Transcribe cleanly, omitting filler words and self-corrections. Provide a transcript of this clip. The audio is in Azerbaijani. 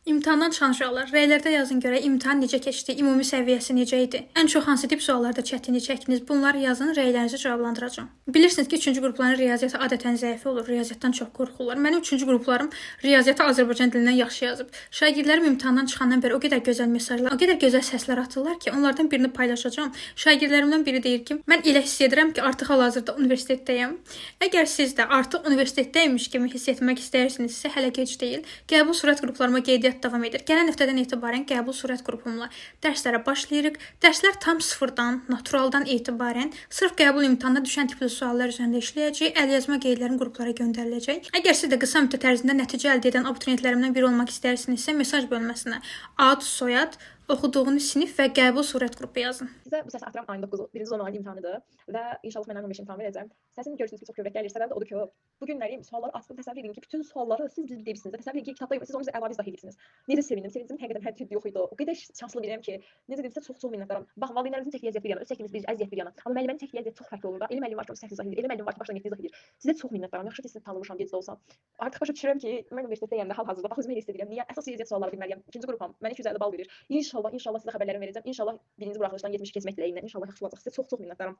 İmtahandan çıxan uşaqlar, rəylərdə yazın görək imtahan necə keçdi, ümumi səviyyəsi necə idi? Ən çox hansı tip suallarda çətinlik çəkdiniz? Bunları yazın, rəylərinizi cavablandıracağam. Bilirsiniz ki, 3-cü qrupların riyaziyyatı adətən zəif olur, riyaziyyatdan çox qorxurlar. Mənim 3-cü qruplarım riyaziyyatı Azərbaycan dilindən yaxşı yazıb. Şagirdlərim imtahandan çıxandan bəri o qədər gözəl mesajlar, o qədər gözəl səslər atırlar ki, onlardan birini paylaşacağam. Şagirdlərimdən biri deyir ki, mən elə hiss edirəm ki, artıq hal-hazırda universitetdəyəm. Əgər siz də artıq universitetdəymiş kimi hiss etmək istəyirsinizsə, hələ gec deyil. Qəbul sürət qruplarıma qeydiyyat davam edir. Gələn həftədən etibarən qəbul sürət qrupumla dərslərə başlayırıq. Dərslər tam sıfırdan, naturaldan etibarən sırf qəbul imtahanına düşən tipli suallar üzərində işləyəcək. Əlyazma qeydlərim qruplara göndəriləcək. Əgər siz də qısa müddət ərzində nəticə əldə edən abituriyentlərimdən biri olmaq istəyirsinizsə, mesaj bölməsinə ad, soyad, oxuduğunuz sinif və qəbul sürət qrupu yazın. Sizə bu səsi atıram ayın 9-u, birinci zonanın imtahanıdır və inşallah mən 15 imtahan verəcəm. Səsini görürsünüz ki, çox kövrək gəlir. Səbəbi də odur ki, bu günləri sualları açdım. Təsəvvür edin ki, bütün sualları siz bilirsiniz. Təsəvvür edin ki, kitabda yox, siz onu əlavə izah edirsiniz. Necə sevindim, sevincim həqiqətən həddi yox idi. O qədər şanslı biriyəm ki, necə deyim sizə çox-çox minnətdaram. Bax, valideynlərimizin çəkdiyi əziyyət bir yana, öz çəkdiyimiz bir əziyyət bir yana. Amma müəllimənin çəkdiyi əziyyət çox fərqli olur da. Elə müəllim var ki, o səhv izah edir. Elə müəllim var ki, başdan getdiyi izah edir. Sizə çox minnətdaram. Yaxşı ki, sizi tanımışam, gec də olsa. Artıq başa düşürəm ki, mən universitetdəyəm də hal-hazırda. Bax, özümə elə hiss edirəm. Niyə? Əsas riyaziyyat sualları bilməliyəm. İkinci qrupam. Mənə 250 bal verir. İnşallah, inşallah sizə xəbərlərimi verəcəm. İnşallah birinci buraxılışdan 70 keçmək diləyi ilə. İnşallah yaxşı olacaq. Sizə çox-çox minnətdaram.